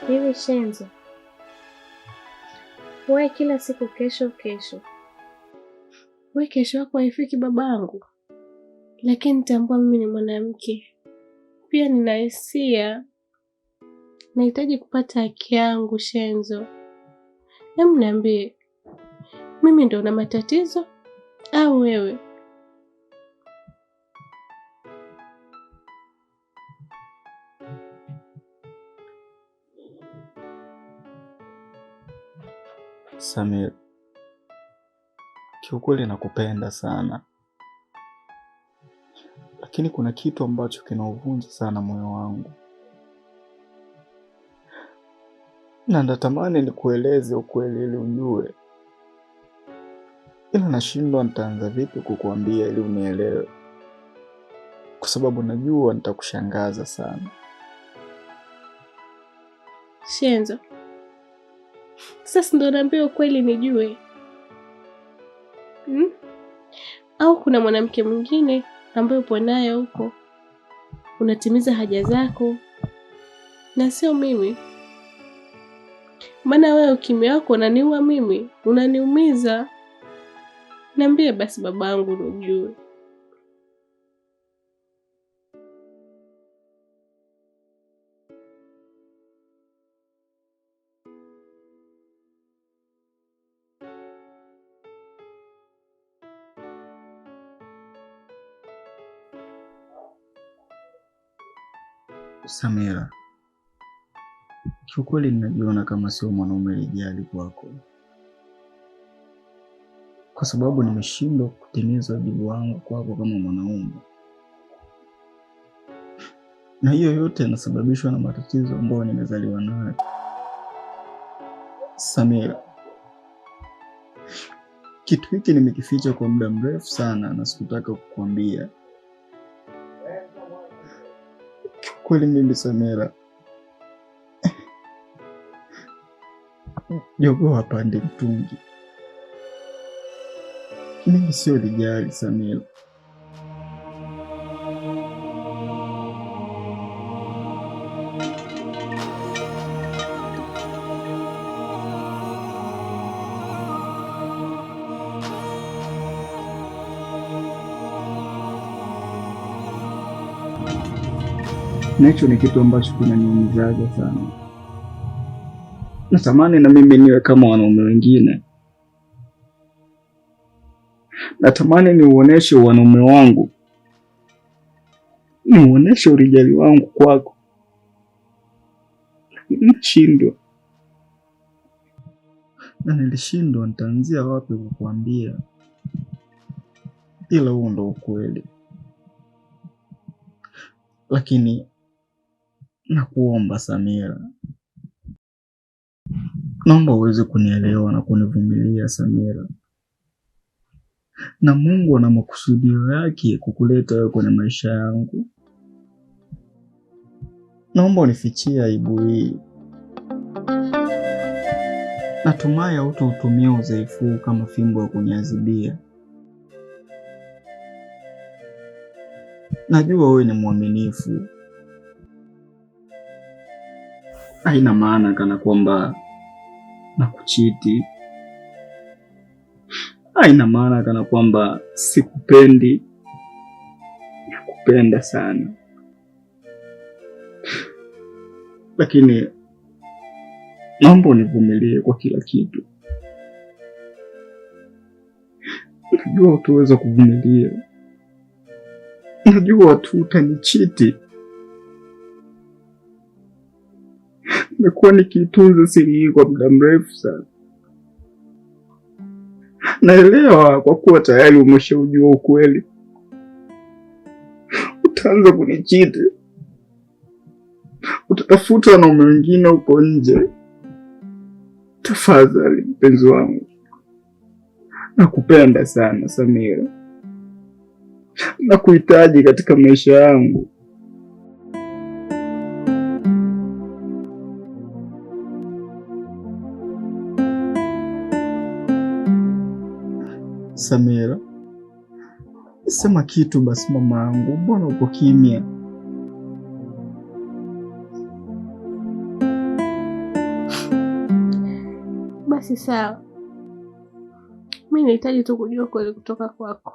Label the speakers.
Speaker 1: Hivi Shenzo, wewe kila siku kesho kesho, wewe kesho yako haifiki babangu. Lakini tambua mimi ni mwanamke pia, nina hisia, nahitaji kupata haki yangu. Shenzo, hebu niambie, mimi ndo na matatizo au wewe?
Speaker 2: Samir, kiukweli nakupenda sana, lakini kuna kitu ambacho kinauvunja sana moyo wangu, na natamani nikueleze ukweli ili ujue, ila nashindwa nitaanza vipi kukuambia ili unielewe, kwa sababu najua nitakushangaza sana.
Speaker 1: Shenzo, sasa ndo naambia ukweli nijue, Au kuna mwanamke mwingine ambaye upo naye huko unatimiza haja zako na sio mimi? Maana wewe ukimya wako unaniua mimi, unaniumiza. Niambie basi babangu nijue.
Speaker 2: Samira, kiukweli ninajiona kama sio mwanaume lijali kwako, kwa sababu nimeshindwa kutimiza wajibu wangu kwako kama mwanaume, na hiyo yote inasababishwa na matatizo ambayo nimezaliwa nayo. Samira, kitu hiki nimekificha kwa muda mrefu sana na sikutaka kukuambia. Kweli mimi Samira, jogoo hapandi mtungi. Mimi sio lijali Samira. Na hicho ni kitu ambacho kinaniumizaga sana. Natamani na mimi niwe kama wanaume wengine. Natamani niuoneshe wanaume wangu, niuoneshe urijali wangu kwako. Nashindwa, na nilishindwa, nitaanzia wapi kukuambia? Ila huo ndo ukweli. Lakini nakuomba Samira, naomba uweze kunielewa na kunivumilia Samira. Na Mungu ana makusudio yake kukuleta wewe kwenye maisha yangu. Naomba unifichie aibu hii. Natumai hautautumia udhaifu kama fimbo ya kuniadhibia. Najua wewe ni mwaminifu. Haina maana kana kwamba nakuchiti. Haina maana kana kwamba sikupendi. Nakupenda sana, lakini naomba univumilie kwa kila kitu. Najua utaweza kuvumilia, najua tu utanichiti. Nimekuwa nikiitunza siri hii kwa muda mrefu sana. Naelewa kwa kuwa tayari umeshaujua ukweli, utaanza kunichiti, utatafuta wanaume wengine huko nje. Tafadhali mpenzi wangu, nakupenda sana Samira, nakuhitaji katika maisha yangu. Samira, sema kitu basi mama yangu, mbona uko kimya?
Speaker 1: Basi sawa, mi nahitaji tu kujua kweli kutoka kwako.